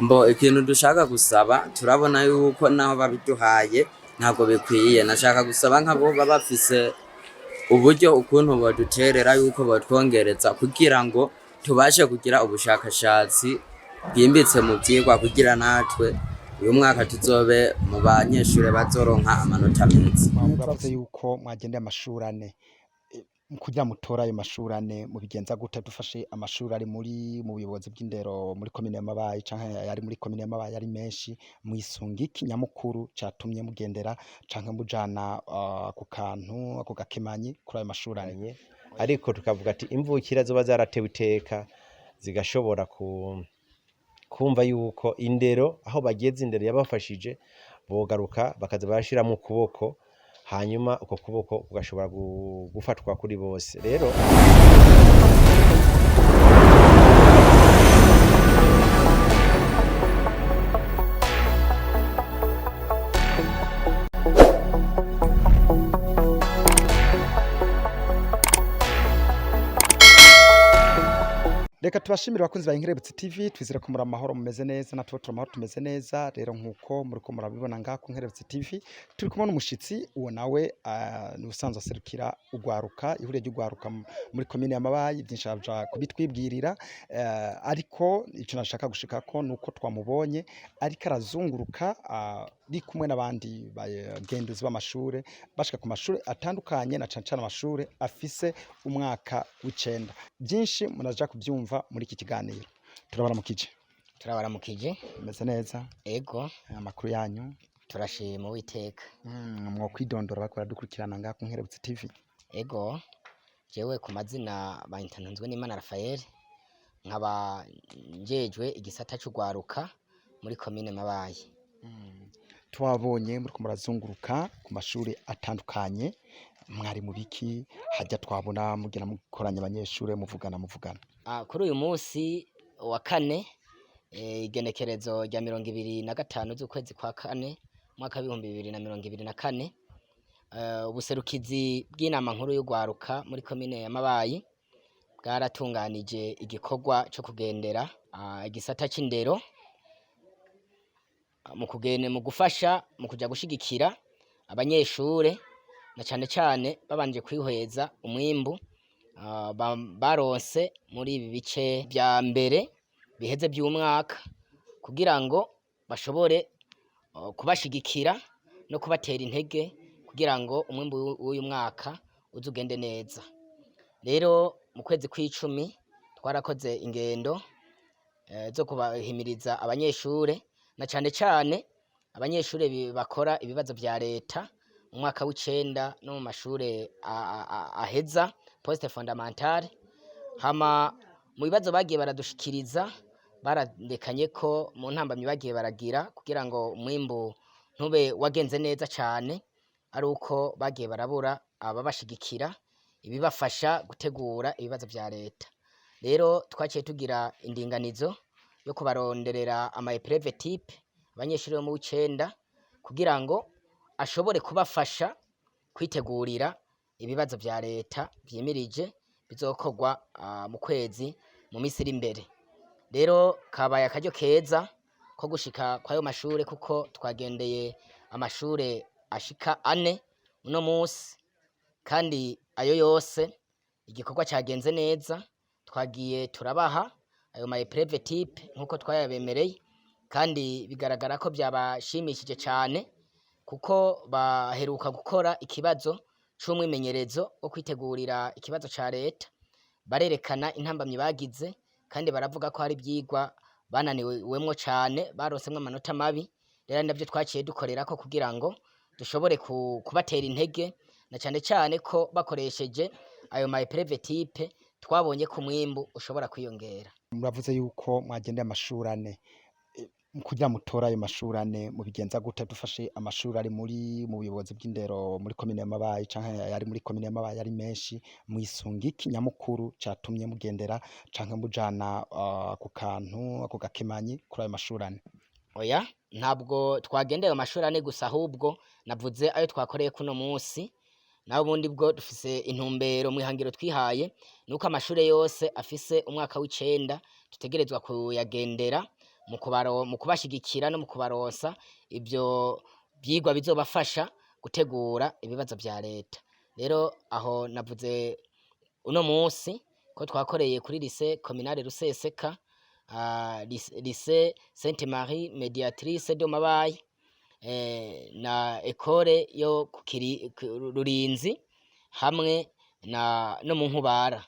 Mbo ikintu dushaka gusaba, turabona yuko naho babiduhaye ntabwo bikwiye. Nashaka gusaba nk'abo baba bafise uburyo ukuntu boduterera yuko botwongereza kugira ngo tubashe kugira ubushakashatsi bwimbitse mu vyigwa, kugira natwe uyu mwaka tuzobe mu banyeshure bazoronka amanota meza. Mwavuze yuko mwagendeye amashuri ane. Kugira mutore ayo mashuri ane mubigenza gute? Dufashe amashuri ari muri mu buyobozi bw'indero muri komine ya Mabayi canke ayari muri komine ya Mabayi ari menshi, mwisunga iki nyamukuru catumye mugendera canke mujana ku kantu ako gakemanyi kuri ayo mashuri ane? Ariko tukavuga ati imvukira zoba zaratewe iteka zigashobora kumva yuko indero aho bageze indero yabafashije, bogaruka bakaza barashiramwo ukuboko, hanyuma uko kuboko kugashobora gufatwa kuri bose rero. Reka tubashimire abakunzi ba Inkerebutsi TV, twizere ko muri amahoro, mumeze neza, natwe turi amahoro, tumeze neza. Rero nkuko muriko murabibona ngaha ku Nkerebutsi TV, turi kumwe n'umushitsi. Uwo nawe ni usanzwe aserukira ugwaruka, ihuriro ry'ugwaruka muri komine ya Mabayi. Byinshi aja kubitwibwirira, ariko ico nashaka gushikako nuko twamubonye ariko arazunguruka ari kumwe n'abandi bagenduzi b'amashure, bashika ku mashure atandukanye, na cane cane amashure afise umwaka w'icenda. Byinshi muraja kubyumva muri iki kiganiro. Turabaramukije. Turabaramukije. Meze neza? Ego. Amakuru yanyu? Turashima Uwiteka. Mwokwidondora bariko baradukurikirana ngaha ku Nkerebutsi TV? Ego, jewe ku mazina banyita Ntunzwenimana Rafael, nkaba njejwe igisata c'ugwaruka muri komine Mabayi. Twabonye muriko murazunguruka ku mashuri atandukanye, mwari mu biki? Hajya twabona mugira mukoranya abanyeshure, muvugana muvugana. Kuri uyu munsi wa kane, igenekerezo rya 25 z'ukwezi kwa kane, umwaka w'2024, ubuserukizi bw'inama nkuru y'ugwaruka muri komine ya Mabayi bwaratunganije igikorwa co kugendera igisata c'indero mu kugene mu gufasha mu kuja gushigikira abanyeshure, na cane cane babanje kwihweza umwimbu baronse muri ibi bice vya mbere biheze vy'umwaka, kugira ngo bashobore kubashigikira no kubatera intege kugira ngo umwimbu w'uyu mwaka uze ugende neza. Rero mu kwezi kw'icumi twarakoze ingendo zo kubahimiriza abanyeshure, na cane cane abanyeshure bakora ibibazo vya leta mu mwaka w'icenda no mu mashure aheza poste fondamentale. Hama mu bibazo bagiye baradushikiriza, barandekanye ko mu ntambamyi bagiye baragira kugira ngo umwimbu ntube wagenze neza cane ari uko bagiye barabura ababashigikira, ibibafasha gutegura ibibazo vya leta. Rero twaciye tugira indinganizo yo kubaronderera ama épreuve type abanyeshure bo mu w'icenda, kugira ngo ashobore kubafasha kwitegurira ibibazo vya leta vyimirije bizokorwa mu kwezi mu misi iri imbere. Rero kabaye akaryo keza ko gushika kw'ayo mashure, kuko twagendeye amashure ashika ane uno musi, kandi ayo yose igikorwa cagenze neza. Twagiye turabaha ayo ma épreuve type nkuko twayabemereye, kandi bigaragara ko vyabashimishije cane, kuko baheruka gukora ikibazo c'umwimenyerezo wo kwitegurira ikibazo ca leta, barerekana intambamyi bagize, kandi baravuga ko hari ivyigwa bananiwemwo cane, baronsemwo amanota mabi. Rero ari navyo twaciye dukorerako kugira ngo dushobore kubatera intege, na cane cane ko bakoresheje ayo ma épreuve type twabonye ko umwimbu ushobora kwiyongera. Muravuze yuko mwagendeye amashuri ane. Kugira mutore ayo mashuri ane mubigenza gute? Dufashe amashuri ari muri mu buyobozi bw'indero muri komine ya Mabayi canke ayari muri komine ya Mabayi ari menshi, mwisunga iki nyamukuru catumye mugendera canke mujana ku kantu ako gakemanyi kuri ayo mashuri ane? Oya, ntabwo twagendeye ayo mashuri ane gusa, ahubwo navuze ayo twakoreye kuno munsi. Naho ubundi bwo dufise intumbero mw'ihangiro twihaye nuko amashure yose afise umwaka w'icenda dutegerezwa kuyagendera. mu kubashigikira no mu kubaronsa ivyo vyigwa bizobafasha gutegura ibibazo vya leta. Rero aho navuze uno munsi ko twakoreye kuri lycée communale Ruseseka, lycée Sainte Marie Mediatrice de Mabayi, na école yo ku Rurinzi hamwe na no mu Nkubara.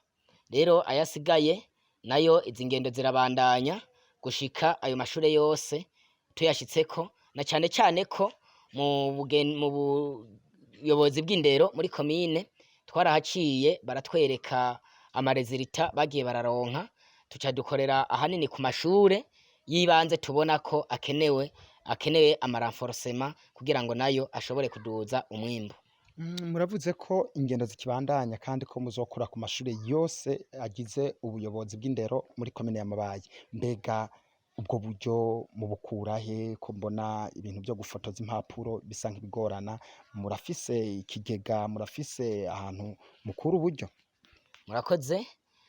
Rero ayasigaye nayo, izi ngendo zirabandanya gushika ayo mashure yose tuyashitseko, na cane cane ko mu buyobozi bw'indero muri komine twarahaciye, baratwereka ama résultats bagiye bararonka, tuca dukorera ahanini ku mashure y'ibanze tubona ko akenewe ama renforcement kugira ngo nayo ashobore kuduza umwimbu. Muravuze ko ingendo zikibandanya kandi ko muzokora ku mashure yose agize ubuyobozi bw'indero muri komine ya Mabayi. Mbega ubwo buryo mubukura he, ko mbona ibintu vyo gufotoza impapuro bisa nk'ibigorana? Murafise ikigega? Murafise ahantu mukura uburyo? Murakoze.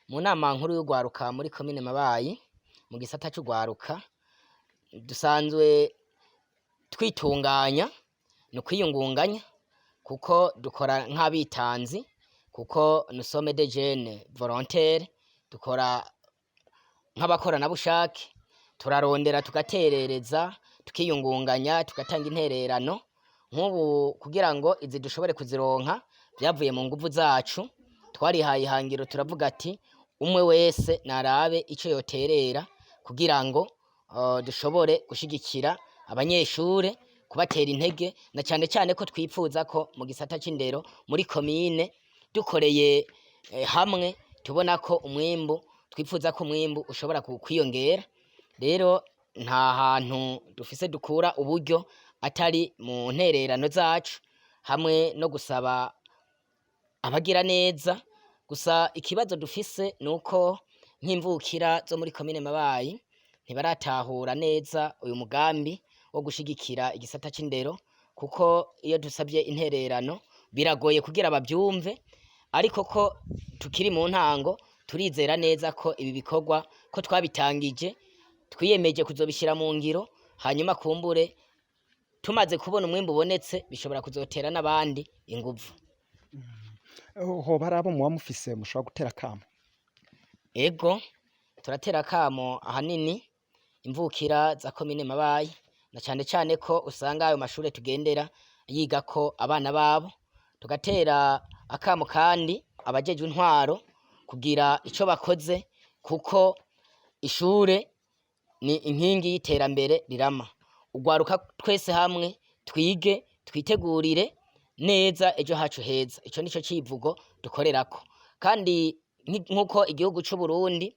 Mu nama nkuru y'urwaruka muri komine Mabayi, mu gisata c'urwaruka, dusanzwe twitunganya, ni ukwiyungunganya, kuko dukora nk'abitanzi, kuko nous sommes des jeunes volontaires, dukora nk'abakoranabushake. Turarondera, tugaterereza, tukiyungunganya, tugatanga intererano. Nk'ubu kugira ngo izi dushobore kuzironka vyavuye mu nguvu zacu. Twarihaye ihangiro, turavuga ati umwe wese narabe ico yoterera kugira ngo dushobore gushigikira abanyeshure, kubatera intege, na cane cane ko twipfuza ko mu gisata c'indero muri komine dukoreye hamwe, tubona ko umwimbu, twipfuza ko umwimbu ushobora kwiyongera. Rero nta hantu dufise dukura uburyo atari mu ntererano zacu hamwe no gusaba abagira neza. Gusa ikibazo dufise nuko nk'imvukira zo muri komine Mabayi ntibaratahura neza uyu mugambi wo gushigikira igisata c'indero, kuko iyo dusabye intererano biragoye kugira bavyumve. Ariko ko tukiri mu ntango, turizera neza ko ibi bikorwa ko twabitangije, twiyemeje kuzobishira mu ngiro, hanyuma kumbure tumaze kubona umwimbu ubonetse bishobora kuzotera n'abandi inguvu. Hoba hari abo muba mufise mushobora gutera akamo? Ego, turatera akamo ahanini imvukira za komine Mabayi, na cane cane ko usanga ayo mashure tugendera yigako abana babo. Tugatera akamo kandi abajejwe intwaro kugira ico bakoze, kuko ishure ni inkingi y'iterambere rirama. Urwaruka twese hamwe twige, twitegurire neza ejo hacu heza. Ico nico civugo dukorerako. Kandi nkuko igihugu c'Uburundi,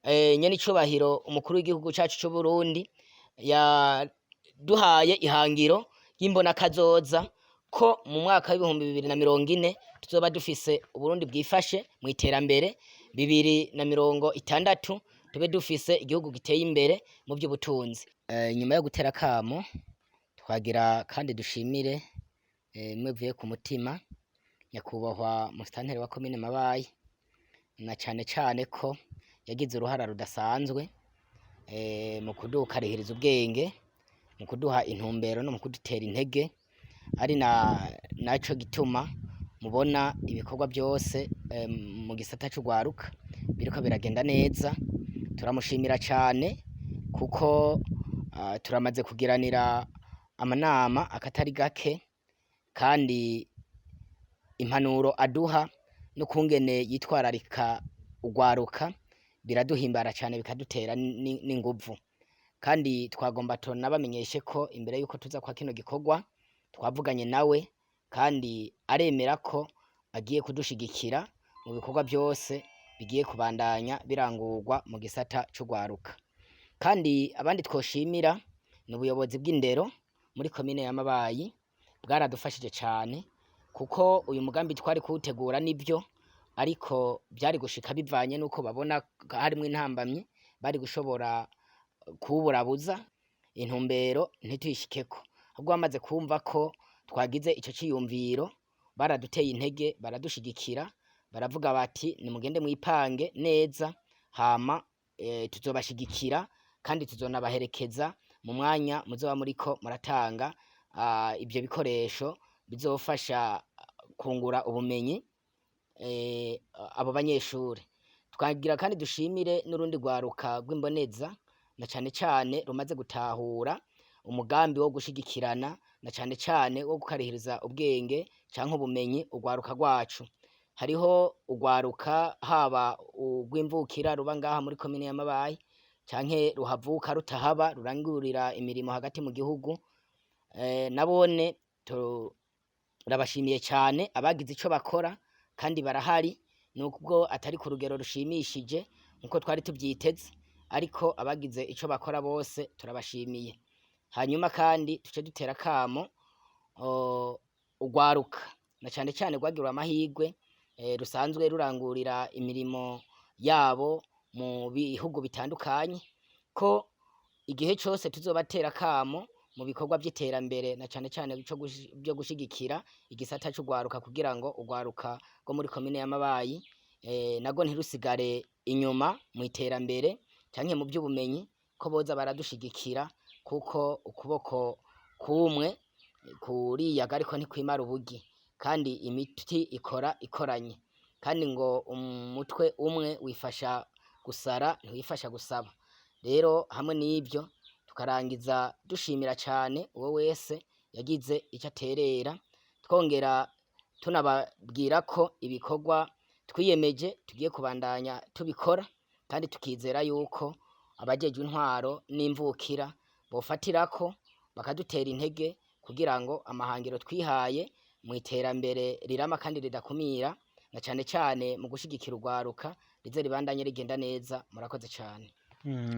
nyene icubahiro umukuru w'igihugu cacu c'Uburundi yaduhaye ihangiro y'imbona kazoza ko mu mwaka w'2040 tuzoba dufise Uburundi bwifashe mw'iterambere, 2060 tube dufise igihugu giteye imbere mu vy'ubutunzi. Nyuma yo gutera akamo, twagira kandi dushimire mwe ku mutima nyakubahwa musitanteri wa komine Mabayi, na cane cane ko yagize uruhara rudasanzwe mu kudukarihiriza ubwenge, mu kuduha intumbero no mu kudutera intege, ari na naco gituma mubona ibikorwa byose mu gisata c'urwaruka biriko biragenda neza. Turamushimira cane kuko turamaze kugiranira amanama akatari gake, kandi impanuro aduha n'ukungene yitwararika urwaruka biraduhimbara cane, bikadutera n'inguvu. Kandi twagomba tunabamenyeshe ko imbere yuko tuza kwa kino gikorwa twavuganye nawe, kandi aremera ko agiye kudushigikira mu bikorwa byose bigiye kubandanya birangurwa mu gisata c'urwaruka. Kandi abandi twoshimira ni ubuyobozi bw'indero muri komine ya Mabayi, bwaradufashije cane, kuko uyu mugambi twari kuwutegura nibyo, ariko byari gushika bivanye nuko babona harimwo intambamyi, bari gushobora kuwuburabuza, intumbero ntituyishikeko. Ahubwo bamaze kumva ko twagize ico ciyumviro, baraduteye intege, baradushigikira, baravuga bati nimugende mwipange neza, hama tuzobashigikira. Kandi tuzonabaherekeza mu mwanya muzoba muriko muratanga ivyo bikoresho bizofasha kungura ubumenyi abo banyeshure. Twagira kandi dushimire n'urundi rwaruka rw'imboneza, na cane cane rumaze gutahura umugambi wo gushigikirana, na cane cane wo gukarihiriza ubwenge canke ubumenyi urwaruka rwacu. Hariho urwaruka haba urw'imvukira ruba ngaha muri komine ya Mabayi canke ruhavuka rutahaba, rurangurira imirimo hagati mu gihugu, nabone turabashimiye cane abagize ico bakora, kandi barahari nubwo atari ku rugero rushimishije nkuko twari tuvyiteze, ariko abagize ico bakora bose turabashimiye. Hanyuma kandi tuce dutera akamo urwaruka, na cane cane rwagiriwe amahirwe, rusanzwe rurangurira imirimo yabo mu bihugu bitandukanye, ko igihe cose tuzobatera akamo mu bikorwa vy'iterambere, na cane cane vyo gushigikira igisata c'urwaruka, kugira ngo urwaruka rwo muri komine ya Mabayi narwo ntirusigare inyuma mw'iterambere canke mu vy'ubumenyi, ko boza baradushigikira, kuko ukuboko kumwe kuriyaga ariko ntikwimara ubugi, kandi imiti ikora ikoranye, kandi ngo umutwe umwe wifasha gusara ntiwifasha gusaba. Rero hamwe n'ivyo tukarangiza dushimira cane uwo wese yagize ico aterera, twongera tunababwira ko ibikorwa twiyemeje tugiye kubandanya tubikora, kandi tukizera yuko abajejwe intwaro n'imvukira bofatirako bakadutera intege, kugira ngo amahangiro twihaye mw'iterambere rirama kandi ridakumira, na cane cane mu gushigikira urwaruka, rize ribandanye rigenda neza. Murakoze cane.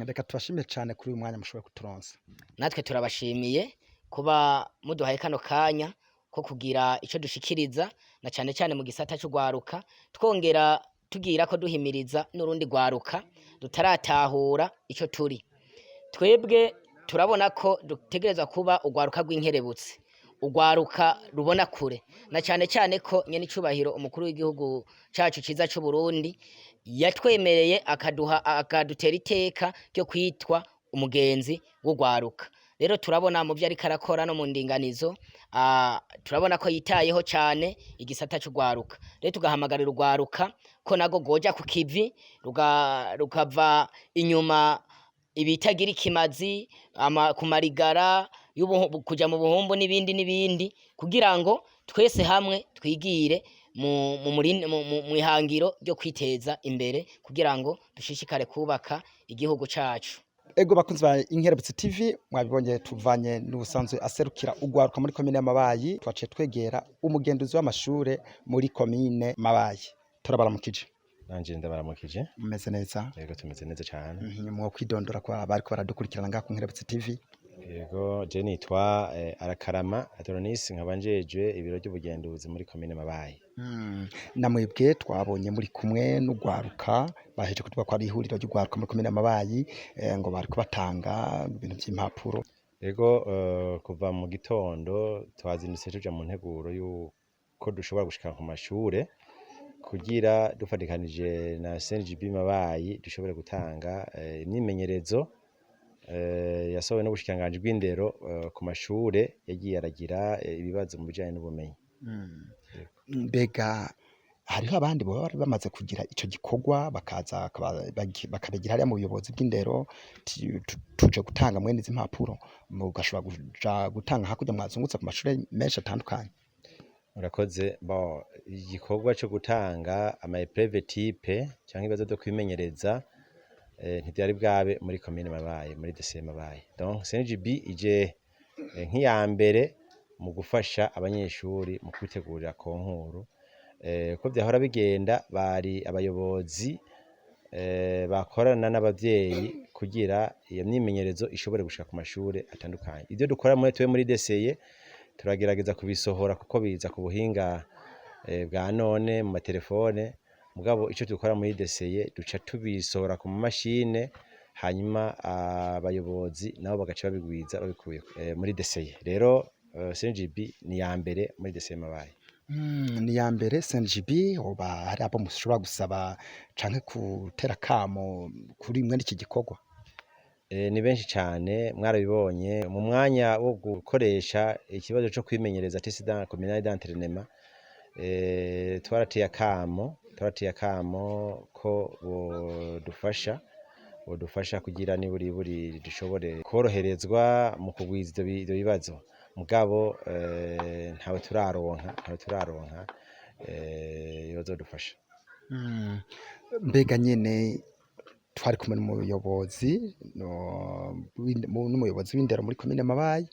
Reka tubashimire cane kuri uyu mwanya mushoboye kuturonsa. Natwe turabashimiye kuba muduhaye kano kanya ko kugira ico dushikiriza, na cane cane mu gisata c'urwaruka, twongera tugira ko duhimiriza n'urundi rwaruka rutaratahura ico turi. Twebwe turabona ko dutegerezwa kuba urwaruka rw'inkerebutsi, urwaruka rubona kure, na cane cane ko nyene icubahiro umukuru w'igihugu cacu ciza c'Uburundi yatwemereye akaduha akadutera iteka ryo kwitwa umugenzi w'urwaruka. Rero turabona mu vyo ariko arakora no mu ndinganizo, turabona ko yitayeho cane igisata c'urwaruka. Rero tugahamagarira urwaruka ko narwo rwoja ku kivi, rukava inyuma ibitagira ikimazi, ku marigara kuja mu buhumbu n'ibindi n'ibindi, kugira ngo twese hamwe twigire mw'ihangiro ryo kwiteza imbere, kugira ngo dushishikare kubaka igihugu cacu. Ego bakunzi ba Inkerebutsi TV, mwabibonye tuvanye n'ubusanzwe aserukira urwaruka muri komine Mabayi, twaciye twegera umugenduzi w'amashure muri komine Mabayi. Turabaramukije. Nanje ndabaramukije. Mumeze neza? Yego, tumeze neza cane. Mwo kwidondora kwa bariko baradukurikirana ngaha ku Nkerebutsi TV. Yego, je nitwa Arakarama Adonis, nkaba njejwe ibiro by'ubugenduzi muri komine Mabayi. Namwebwe twabonye muri kumwe n'urwaruka, baheje kutuba ko ari ihuriro ry'urwaruka muri komine Mabayi, ngo bariko batanga ibintu vy'impapuro. Yego, kuva mu gitondo twazindutse tuja mu nteguro yuko dushobora gushika ku mashure, kugira dufatikanije na CNGB Mabayi dushobore gutanga imyimenyerezo yasohowe n'ubushikiranganji bw'indero ku mashure yagiye aragira ibibazo mu bijanye n'ubumenyi. Mbega hariho abandi boba bari bamaze kugira ico gikorwa, bakaza bakabigira hariya mu buyobozi bw'indero, tuje gutanga mwene izi mpapuro, mugashobora kuja gutanga hakurya mwazungutse ku mashure menshi atandukanye? Murakoze. Bo igikorwa co gutanga ama épreuve type canke ibibazo vyo kwimenyereza ntivyari bwabe muri komine Mabayi, muri DC Mabayi. Donc CNGB ije nk'iya mbere mu gufasha abanyeshuri mu kwitegurira concours. Uko vyahora bigenda, bari abayobozi bakorana n'abavyeyi kugira iyo myimenyerezo ishobore gushika ku mashure atandukanye. Ivyo dukora muri twe muri DCE turagerageza kubisohora, kuko biza ku buhinga bwa none mu matelefone, mugabo ico dukora muri DCE duca tubisohora ku mashine, hanyuma abayobozi nabo bagaca babigwiza babikuye muri DCE. Rero CNGB ni iya mbere muri DCE Mabayi. Ni iya mbere CNGB. Hoba hari abo mushobora gusaba canke gutera akamo kuri mwene iki gikorwa? Ni benshi cane, mwarabibonye mu mwanya wo gukoresha ikibazo co kwimenyereza, test communal d'entraînement. Twarateye akamo ko bodufasha kugira niburiburi dushobore koroherezwa mu kugwiza ivyo bibazo, mugabo ntawe turaronka yozodufasha. Mbega nyene twari kumwe n'umuyobozi n'umuyobozi w'indero muri komine Mabayi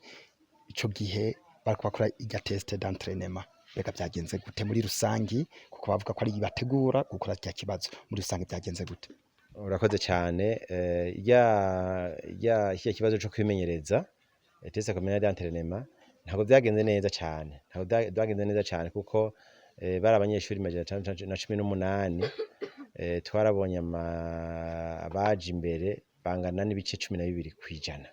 ico gihe bariko bakora irya test d'entraînement. Mbega vyagenze gute muri rusangi? Kuko bavuga ko ari bategura gukora rya kibazo, muri rusangi vyagenze gute? Urakoze cyane. Ya kirya kibazo co kwimenyereza, test communal d'entraînement, ntabwo vyagenze neza cyane, ntabwo vyagenze neza cyane, kuko bari abanyeshuri 618. Twarabonye abaje imbere bangana n'ibice 12%. Ni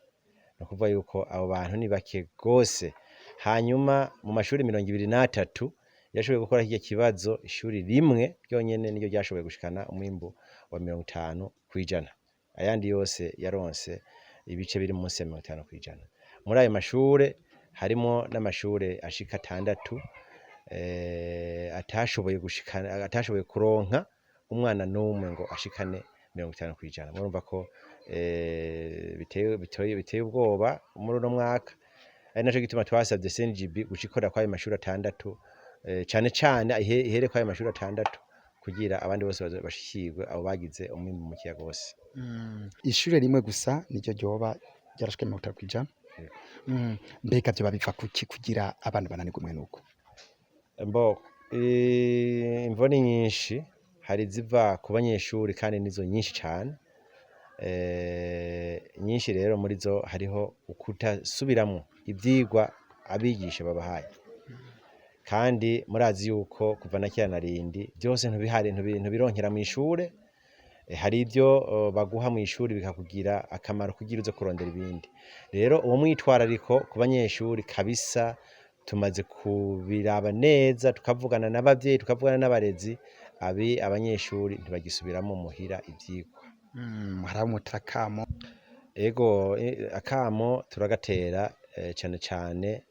ukuvuga yuko abo bantu ni bake gose. Hanyuma mu mashuri 23 yashoboye gukora kirya kibazo, ishuri rimwe ryonyene niryo ryashoboye gushikana umwimbu wa 50%. Ayandi yose yaronse ibice biri munsi ya 50%. Muri ayo mashure harimo n'amashure ashika atandatu atashoboye gushikana, atashoboye kuronka umwana n'umwe ngo ashikane 50%. Murumva ko biteye ubwoba muri uno mwaka, ari naco gituma twasavye CNGB guca ikorera kw'ayo mashuri atandatu, cane cane ihere kw'ayo mashuri atandatu, kugira abandi bose bashikirwe, abo bagize umwimbu mukeya gose. Ishure rimwe gusa niryo ryoba ryarashwe 50%. Yego. Mbega vyoba biva kuki kugira abana bananirwe mwene uko? Mbo imvo ni nyinshi. Hari iziva ku banyeshuri, kandi nizo nyinshi cane. Nyinshi rero muri zo hariho ukudasubiramwo ivyigwa abigisha babahaye. Kandi murazi yuko kuva na kera na rindi byose ntubihari, ntubironkera mw'ishure. Hari ibyo baguha mw'ishuri bikakugira akamaro kugira uze kurondera ibindi. Rero uwo mwitwarariko ku banyeshuri kabisa tumaze kubiraba neza, tukavugana n'abavyeyi, tukavugana n'abarezi, abi abanyeshuri ntibagisubiramo muhira ivyigwa. Hari abo mutera akamo? Ego, akamo turagatera cane cane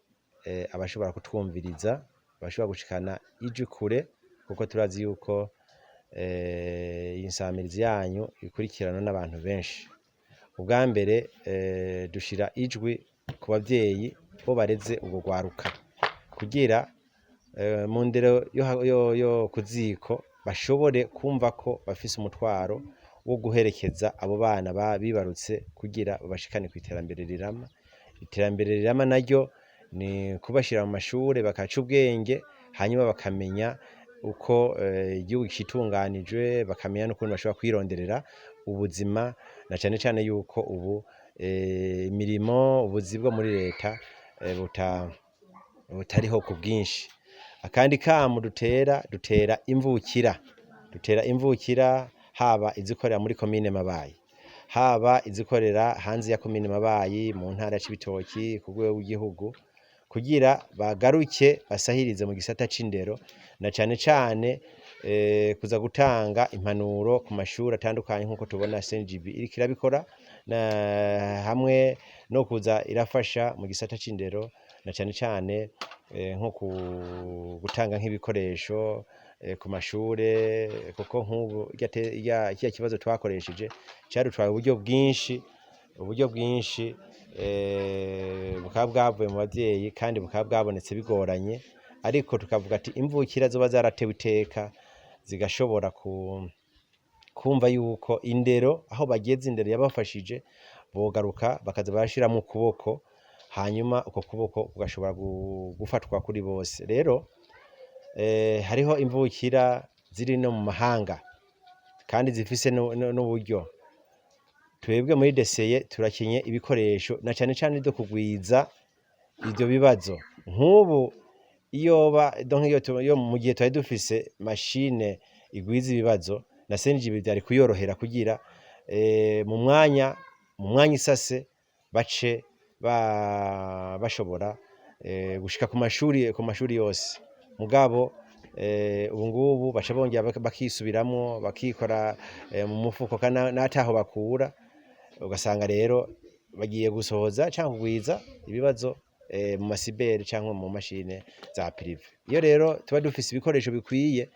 abashobora kutwumviriza, abashobora gushikana ijwi kure, kuko turazi yuko iyi nsamirizi yanyu ikurikiranwa n'abantu benshi. Ubwa mbere dushira ijwi ku bavyeyi bo bareze ubwo rwaruka, kugira mu ndero yo kuziko bashobore kumva ko bafise umutwaro wo guherekeza abo bana bibarutse, kugira babashikane ku iterambere rirama. Iterambere rirama naryo ni kubashira mu mashure bakaca ubwenge, hanyuma bakamenya uko igihugu citunganijwe, bakamenya n'ukuntu bashobora kwironderera ubuzima, na cane cane yuko ubu imirimo, ubuzi bwo muri leta butariho ku bwinshi. Akandi kamo dutera, dutera imvukira, haba izikorera muri komine Mabayi, haba izikorera hanze ya komine Mabayi, mu ntara ya Cibitoki, ku rwego rw'igihugu, kugira bagaruke basahirize mu gisata c'indero, na cane cane kuza gutanga impanuro ku mashuri atandukanye, nk'uko tubona CNGB iriko irabikora, na hamwe no kuza irafasha mu gisata c'indero, na cane cane nko gutanga nk'ibikoresho ku mashure, kuko nk'ubu kirya kibazo twakoresheje cadutwaye uburyo bwinshi, bukaba bwavuye mu bavyeyi kandi bukaba bwabonetse bigoranye. Ariko tukavuga ati imvukira zoba zaratewe iteka zigashobora kumva yuko indero, aho bageze, indero yabafashije, bogaruka bakaza barashiramwo ukuboko, hanyuma uko kuboko kugashobora gufatwa kuri bose. Rero hariho imvukira ziri no mu mahanga kandi zifise n'uburyo. Twebwe muri deseye turakenye ibikoresho, na cane cane vyo kugwiza ivyo bibazo. Nk'ubu iyoba, donc iyo mu gihe twari dufise mashine igwiza ibibazo, na CNGB vyari kuyorohera kugira mu mwanya isase bace bashobora gushika ku mashuri yose. Mugabo ubu ngubu baca bongera bakisubiramwo, bakikora mu mufuko, kandi n'ataho bakura. Ugasanga rero bagiye gusohoza canke kugwiza ibibazo mu ma cyber canke mu mashine za privé. Iyo rero tuba dufise ibikoresho bikwiye,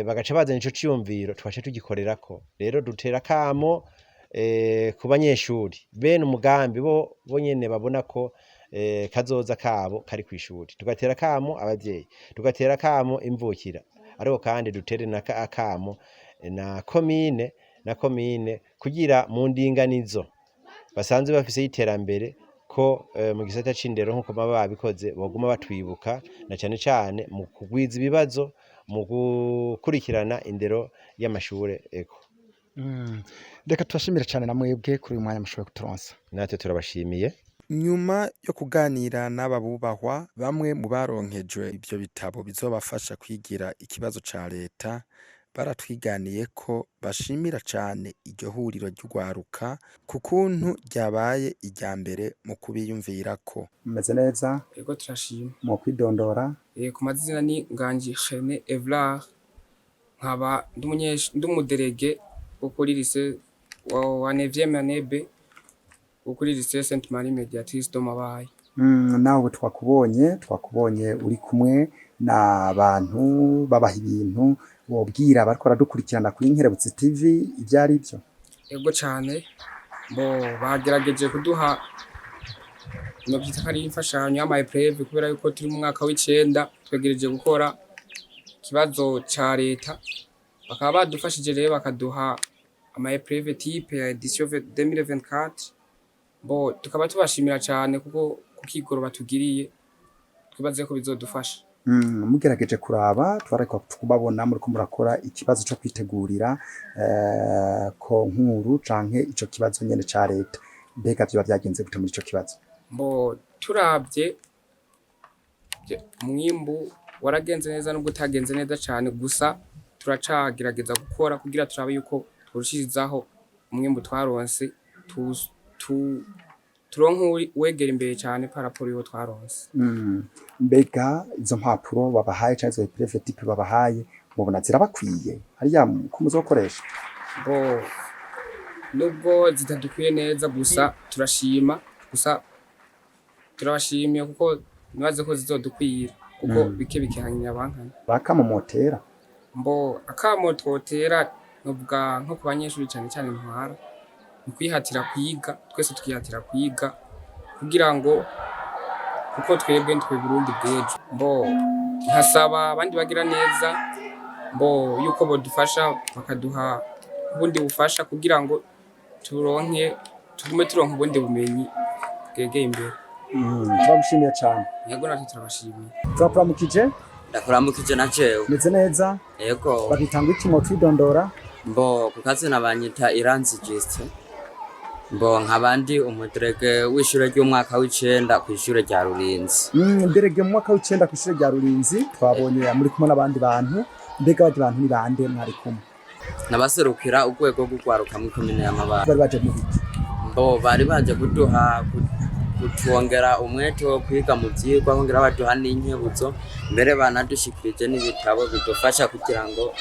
bagaca bazana ico ciyumviro, tugaca tugikorerako. Rero dutera akamo ku banyeshuri bene umugambi bo bonyene babona ko kazoza kabo kari kw'ishuri, tugatera akamo abavyeyi, tugatera akamo imvukira, ariko kandi dutere akamo na komine kugira mu ndinganizo basanzwe bafise y'iterambere ko mu gisata c'indero, nkuko baba babikoze, boguma batwibuka na cane cane mu kugwiza ibibazo, mu gukurikirana indero y'amashure eko. Reka tubashimire cyane na mwebwe kuri uyu mwanya mushoboye kuturonsa. Natwe turabashimiye. Nyuma yo kuganira n'aba bubahwa, bamwe mu baronkejwe ivyo bitabo bizobafasha kwigira ikibazo ca leta, baratwiganiye ko bashimira cane iryo huriro ry'urwaruka ku kuntu ryabaye irya mbere mu kubiyumvirako. Mumeze neza? Ego, turashima. Mu kwidondora? Ku mazina ni Nganji René Evrard, nkaba ndi umu délégué wo kuri lycée wa 9e année B wo kuri lycée Sainte Marie Médiatrice de Mabayi. Nawe twakubonye uri kumwe n'abantu babaha ibintu, wobwira abariko baradukurikirana kuri Nkerebutsi TV ivyo ari vyo? Ego cane, bo bagerageje kuduha, novyita ko ari imfashanyo y'ama épreuves, kubera yuko turi mu mwaka w'icenda, twegereje gukora ikibazo ca leta, bakaba badufashije rero bakaduha ama épreuves type ya édition 2024. Bo tukaba tubashimira cane kuko kukigoro batugiriye twibaze ko bizodufasha. Mugerageje kuraba, twariko kubabona muriko murakora ikibazo co kwitegurira concours canke ico kibazo nyene ca leta, mbega vyoba vyagenze gute muri ico kibazo? Mbo turavye, umwimbu waragenze neza nubwo utagenze neza cane, gusa turacagerageza gukora kugira turabe yuko tworushirizaho umwimbu twaronse, turonke uwegera imbere cane par rapport y'uwo twaronse. Mbega izo mpapuro babahaye canke izo épreuves type babahaye, mubona zirabakwiye hariya ko muzokoresha? Bo nubwo zitadukwiye neza, gusa turashima, gusa turabashimiye kuko nibaze ko zizodukwira, kuko bike bikihanyira bankana. Bakamomotera? Mbo akamo twotera, novuga nko ku banyeshuri cane cane ntwara, ni kwihatira kwiga, twese tukihatira kwiga kugira ngo, kuko twebwe nitwe Burundi bw'ejo. Mbo nkasaba abandi bagira neza mbo yuko bodufasha bakaduha ubundi bufasha kugira ngo turonke, tugume turonka ubundi bumenyi bwegeye imbere. Turagushimiye cane. Yego, natwe turabashimiye. Turakuramukije. Ndakuramukije na jewe. Meze neza? Yego. Babitanga iki, twidondora? Mbo ku kazina banyita Iranzi Justin, mbo nkaba ndi umu délégué w'ishure ry'umwaka w'icenda kw'ishure rya Rurinzi. Délégué mu mwaka w'icenda kw'ishure rya Rurinzi, twabonye muri kumwe n'abandi bantu, mbega abandi bantu ni bande mwari kumwe? Nabaserukira urwego rw'urwaruka muri komine ya Mabayi. Bari baje mu biki? Mbo bari baje kuduha kutwongera umwete wo kwiga mu vyigwa, bongera baduha n'inkebuzo, mbere banadushikirije n'ibitabo bidufasha kugira ngo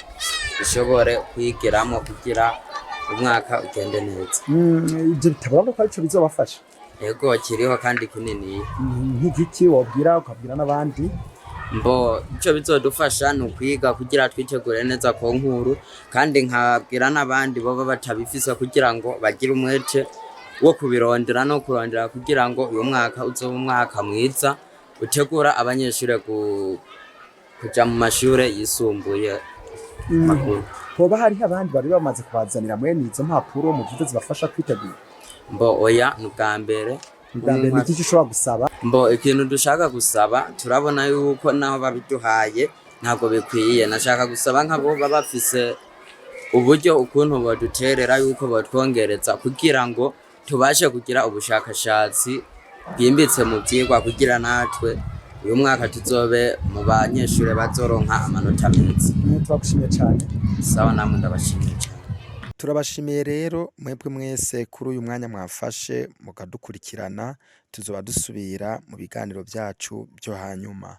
dushobore kwigiramwo kugira umwaka ugende neza. Ivyo bitabo urabona ko arico bizobafasha? Ego, kiriho kandi kininiya. Nk'igiki wobwira ukabwira n'abandi? Mbo ico bizodufasha ni ukwiga kugira twitegure neza concours, kandi nkabwira n'abandi boba batabifise kugira ngo bagire umwete wo kubirondera no kurondera kugira ngo uyu mwaka uzobe umwaka mwiza utegura abanyeshure kuja mu mashure yisumbuye makuru. Hoba hariho abandi bari bamaze kubazanira mwene izo mpapuro mu vyo zibafasha kwitegura? Mbo oya, ni ubwa mbere. Ubwa mbere. Ni iki ushobora gusaba? Mbo ikintu dushaka gusaba, turabona yuko naho babiduhaye ntabwo bikwiye. Nashaka gusaba nk'abo baba bafise uburyo ukuntu boduterera yuko botwongereza kugira ngo tubashe kugira ubushakashatsi bwimbitse mu vyigwa, kugira natwe uyu mwaka tuzobe mu banyeshure bazoronka amanota meza. Turagushimiye cane. Sawa, namwe ndabashimiye cane. Turabashimiye rero mwebwe mwese kuri uyu mwanya mwafashe mukadukurikirana, tuzoba dusubira mu biganiro vyacu vyo hanyuma.